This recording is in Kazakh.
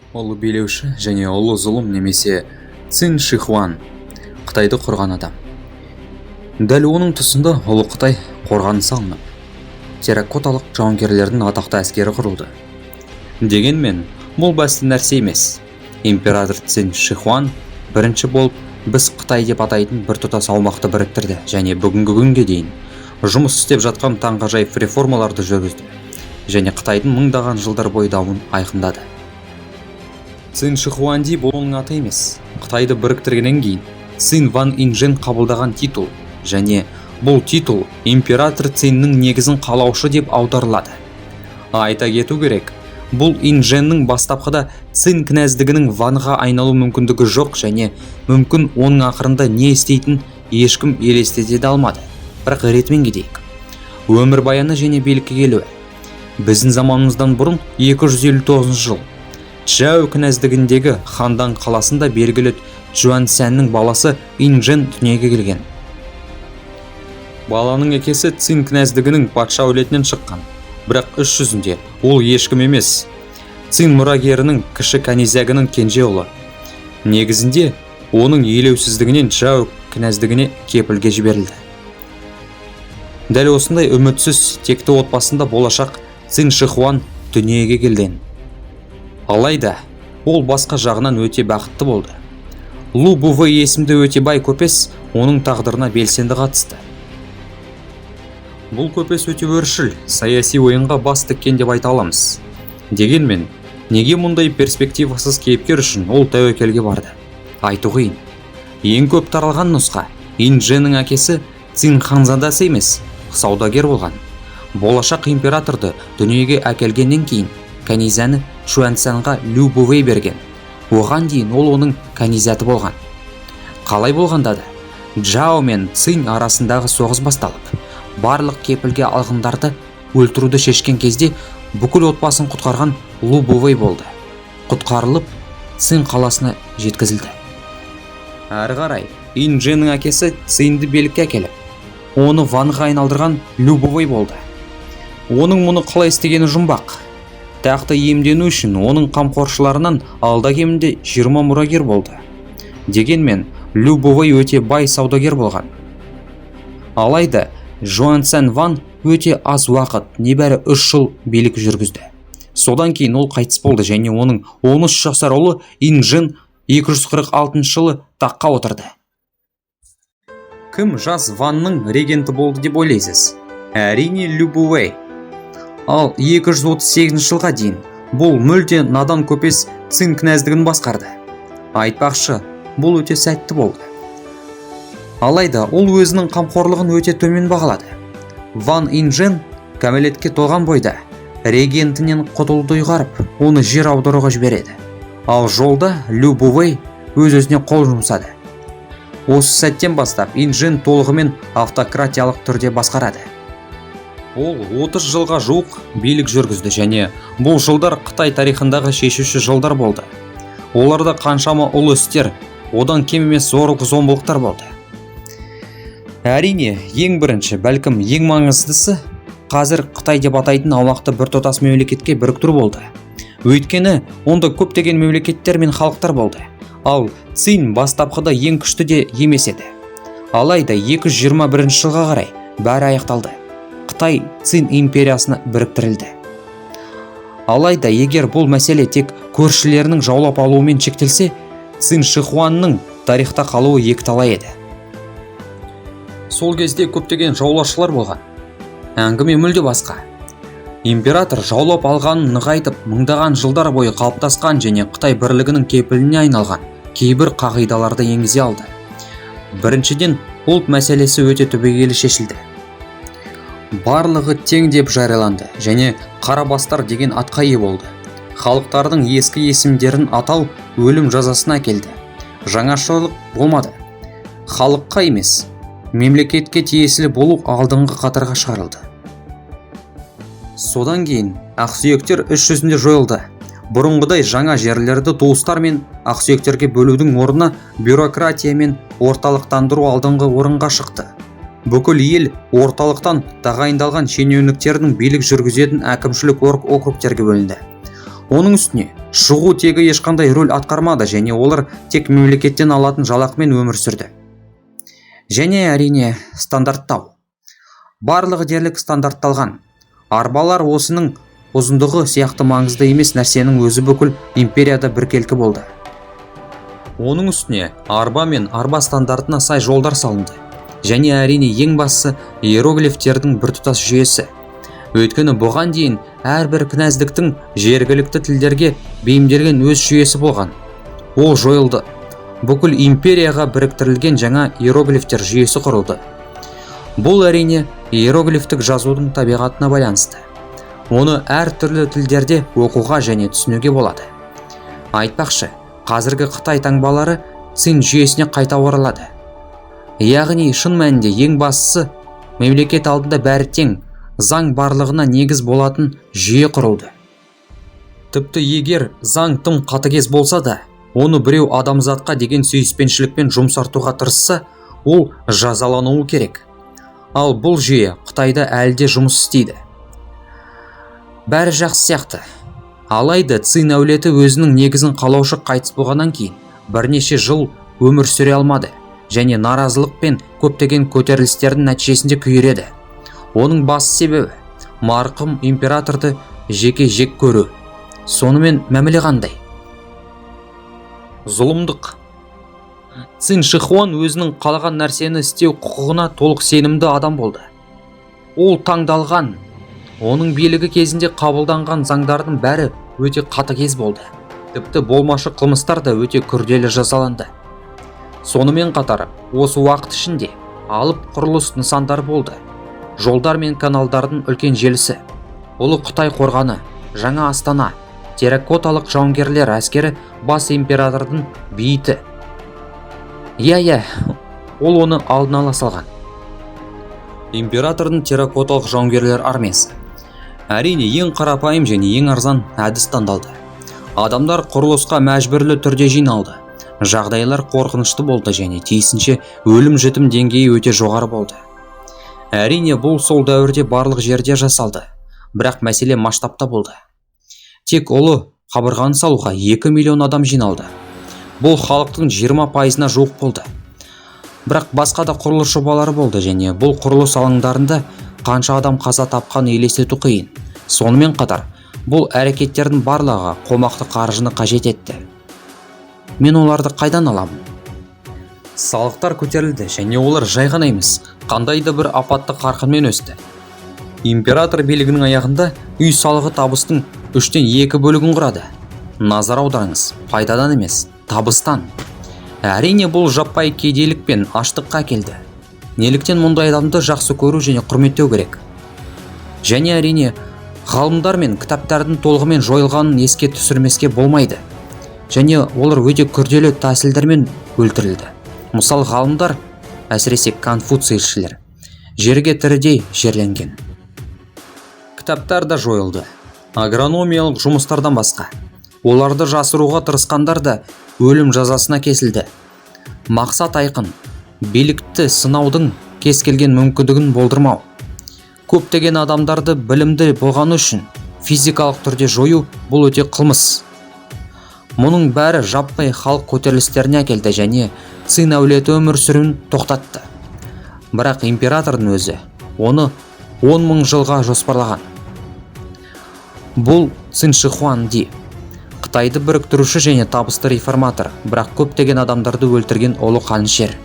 Ұлы билеуші және ұлы зұлым немесе Цин Шихуан Қытайды құрған адам. Дәл оның тұсында Ұлы Қытай қорғаны салынып, терракоталық жауынгерлердің атақты әскері құрылды. Дегенмен, бұл басты нәрсе емес. Император Цин Шихуан бірінші болып біз Қытай деп атайтын біртұтас аумақты біріктірді және бүгінгі күнге дейін жұмыс істеп жатқан таңғажайып реформаларды жүргізді және Қытайдың мыңдаған жылдар бойы дамуын айқындады. Цин Шихуанди бұл оның аты емес. Қытайды біріктіргеннен кейін Цин Ван Инжен қабылдаған титул және бұл титул император Циннің негізін қалаушы деп аударылады. Айта кету керек, бұл Инженнің бастапқыда Цин князьдігінің ванға айналу мүмкіндігі жоқ және мүмкін оның ақырында не істейтін ешкім елестете де алмады. Бірақ ретімен кетейік. Өмірбаяны және билікке келуі. Біздің заманымыздан бұрын 259 жыл Чжао князьдігіндегі Хандан қаласында белгілі Чжуансянның баласы Инжен дүниеге келген. Баланың әкесі Цин князьдігінің патша әулетінен шыққан, бірақ іс жүзінде ол ешкім емес. Цин мұрагерінің кіші князьдігінің кенже ұлы. Негізінде оның елеусіздігінен Чжао князьдігіне кепілге жіберілді. Дәл осындай үмітсіз текті отбасында болашақ Цин Шихуан дүниеге келген. Алайда ол басқа жағынан өте бақытты болды. Лу Бувей есімді өте бай көпес оның тағдырына белсенді қатысты. Бұл көпес өте өршіл, саяси ойынға бас тіккен деп айта аламыз. Дегенмен, неге мұндай перспективасыз кейіпкер үшін ол тәуекелге барды? Айту қиын. Ең көп таралған нұсқа Инженнің әкесі Цин ханзадасы емес, саудагер болған. Болашақ императорды дүниеге әкелгеннен кейін кәнизәні Чуансянға Лю Бувей берген. Оған дейін ол оның кәнизәті болған. Қалай болғанда да, Джао мен Цинь арасындағы соғыс басталып, барлық кепілге алғындарды өлтіруді шешкен кезде бүкіл отбасын құтқарған Лу Бувей болды. Құтқарылып, Цин қаласына жеткізілді. Әрі қарай, Инженнің әкесі Цинді билікке әкеліп, оны ванға айналдырған Лю Бувей болды. Оның мұны қалай істегені жұмбақ. Тақты иемдену үшін оның қамқоршыларынан алда кемінде 20 мұрагер болды. Дегенмен, Лю Бувей өте бай саудагер болған. Алайда, Жуанцан Ван өте аз уақыт, небәрі 3 жыл билік жүргізді. Содан кейін ол қайтыс болды және оның 13 жасар ұлы Инжен 246 жылы таққа отырды. Кім жас Ванның регенті болды деп ойлайсыз? Әрине, Лю Бувей. Ал 238 жылға дейін бұл мүлде надан көпес Цин князьдігін басқарды. Айтпақшы, бұл өте сәтті болды. Алайда ол өзінің қамқорлығын өте төмен бағалады. Ван Инжен кәмелетке толған бойда регентінен құтылуды ұйғарып, оны жер аударуға жібереді. Ал жолда Лю Бувей өз-өзіне қол жұмсады. Осы сәттен бастап Инжен толығымен автократиялық түрде басқарады. Ол 30 жылға жуық билік жүргізді және бұл жылдар Қытай тарихындағы шешуші жылдар болды. Оларда қаншама ұлы істер, одан кем емес зорлық зомбылықтар болды. Әрине, ең бірінші, бәлкім ең маңыздысы, қазір Қытай деп атайтын аумақты біртұтас мемлекетке біріктіру болды. Өйткені онда көптеген мемлекеттер мен халықтар болды. Ал Цин бастапқыда ең күшті де емес еді. Алайда 221 жылға қарай бәрі аяқталды. Қытай Цин империясына біріктірілді. Алайда егер бұл мәселе тек көршілерінің жаулап алуымен шектелсе, Цин Шихуанның тарихта қалуы екіталай еді. Сол кезде көптеген жаулашылар болған. Әңгіме мүлде басқа. Император жаулап алғанын нығайтып, мыңдаған жылдар бойы қалыптасқан және Қытай бірлігінің кепіліне айналған кейбір қағидаларды енгізе алды. Біріншіден, ұлт мәселесі өте түбегейлі шешілді. Барлығы тең деп жарияланды және қарабастар деген атқа ие болды. Халықтардың ескі есімдерін атау өлім жазасына әкелді. Жаңашылдық болмады. Халыққа емес, мемлекетке тиесілі болу алдыңғы қатарға шығарылды. Содан кейін ақсүйектер іс жүзінде жойылды. Бұрынғыдай жаңа жерлерді туыстар мен ақсүйектерге бөлудің орнына бюрократия мен орталықтандыру алдыңғы орынға шықты. Бүкіл ел орталықтан тағайындалған шенеуніктердің билік жүргізетін әкімшілік округтерге бөлінді. Оның үстіне Шығу тегі ешқандай рөл атқармады және олар тек мемлекеттен алатын жалақымен өмір сүрді. Және, әрине, стандарттау. Барлығы дерлік стандартталған. Арбалар осының ұзындығы сияқты маңызды емес нәрсенің өзі бүкіл империяда біркелкі болды. Оның үстіне арба мен арба стандартына сай жолдар салынды. Және, әрине, ең бастысы иероглифтердің біртұтас жүйесі. Өйткені бұған дейін әрбір князьдіктің жергілікті тілдерге бейімделген өз жүйесі болған. Ол жойылды. Бүкіл империяға біріктірілген жаңа иероглифтер жүйесі құрылды. Бұл, әрине, иероглифтік жазудың табиғатына байланысты. Оны әртүрлі тілдерде оқуға және түсінуге болады. Айтпақшы, қазіргі қытай таңбалары Цин жүйесіне қайта оралады. Яғни, шын мәнінде ең бастысы, мемлекет алдында бәрі тең, заң барлығына негіз болатын жүйе құрылды. Тіпті егер заң тым қатыгез болса да, оны біреу адамзатқа деген сүйіспеншілікпен жұмсартуға тырысса, ол жазалануы керек. Ал бұл жүйе Қытайда әлі де жұмыс істейді. Бәрі жақсы сияқты. Алайда Цин әулеті өзінің негізін қалаушы қайтыс болғаннан кейін бірнеше жыл өмір сүре алмады және наразылық пен көптеген көтерілістердің нәтижесінде күйреді. Оның басты себебі марқұм императорды жеке жек көру. Сонымен, мәміле қандай? Зұлымдық. Цин Шихуан өзінің қалаған нәрсені істеу құқығына толық сенімді адам болды. Ол таңдалған. Оның билігі кезінде қабылданған заңдардың бәрі өте қатыгез болды. Тіпті болмашы қылмыстар да өте күрделі жазаланды. Сонымен қатар, осы уақыт ішінде алып құрылыс нысандары болды. Жолдар мен каналдардың үлкен желісі, Ұлы Қытай қорғаны, жаңа астана, терракоталық жауынгерлер әскері, бас императордың бейіті. Иә, ол оны алдын ала салған. Императордың терракоталық жауынгерлер армиясы. Әрине, ең қарапайым және ең арзан әдіс таңдалды. Адамдар құрылысқа мәжбүрлі түрде жиналды. Жағдайлар қорқынышты болды және тиісінше өлім-жітім деңгейі өте жоғары болды. Әрине, бұл сол дәуірде барлық жерде жасалды, бірақ мәселе масштабта болды. Тек ұлы қабырғаны салуға 2 миллион адам жиналды. Бұл халықтың 20%-ына жуық болды. Бірақ басқа да құрылыс жобалары болды және бұл құрылыс алаңдарында қанша адам қаза тапқанын елестету қиын. Сонымен қатар, бұл әрекеттердің барлығы қомақты қаржыны қажет етті. Мен оларды қайдан аламын? Салықтар көтерілді және олар жай ғана емес, қандай да бір апатты қарқынмен өсті. Император билігінің аяғында үй салығы табыстың үштен екі бөлігін құрады. Назар аударыңыз, пайдадан емес, табыстан. Әрине, бұл жаппай кедейлік пен аштыққа әкелді. Неліктен мұндай адамды жақсы көру және құрметтеу керек? Және, әрине, ғалымдар мен кітаптардың толығымен жойылғанын еске түсірмеске болмайды. Және олар өте күрделі тәсілдермен өлтірілді. Мысалы, ғалымдар, әсіресе конфуцийшілер, жерге тірідей жерленген. Кітаптар да жойылды. Агрономиялық жұмыстардан басқа. Оларды жасыруға тырысқандар да өлім жазасына кесілді. Мақсат айқын: билікті сынаудың кез келген мүмкіндігін болдырмау. Көптеген адамдарды білімді болғаны үшін физикалық түрде жою — бұл өте қылмыс. Мұның бәрі жаппай халық көтерілістеріне әкелді және Цин әулеті өмір сүруін тоқтатты. Бірақ императордың өзі оны 10 мың жылға жоспарлаған. Бұл Цин Шихуан Ди. Қытайды біріктіруші және табысты реформатор, бірақ көптеген адамдарды өлтірген ұлы қанішер.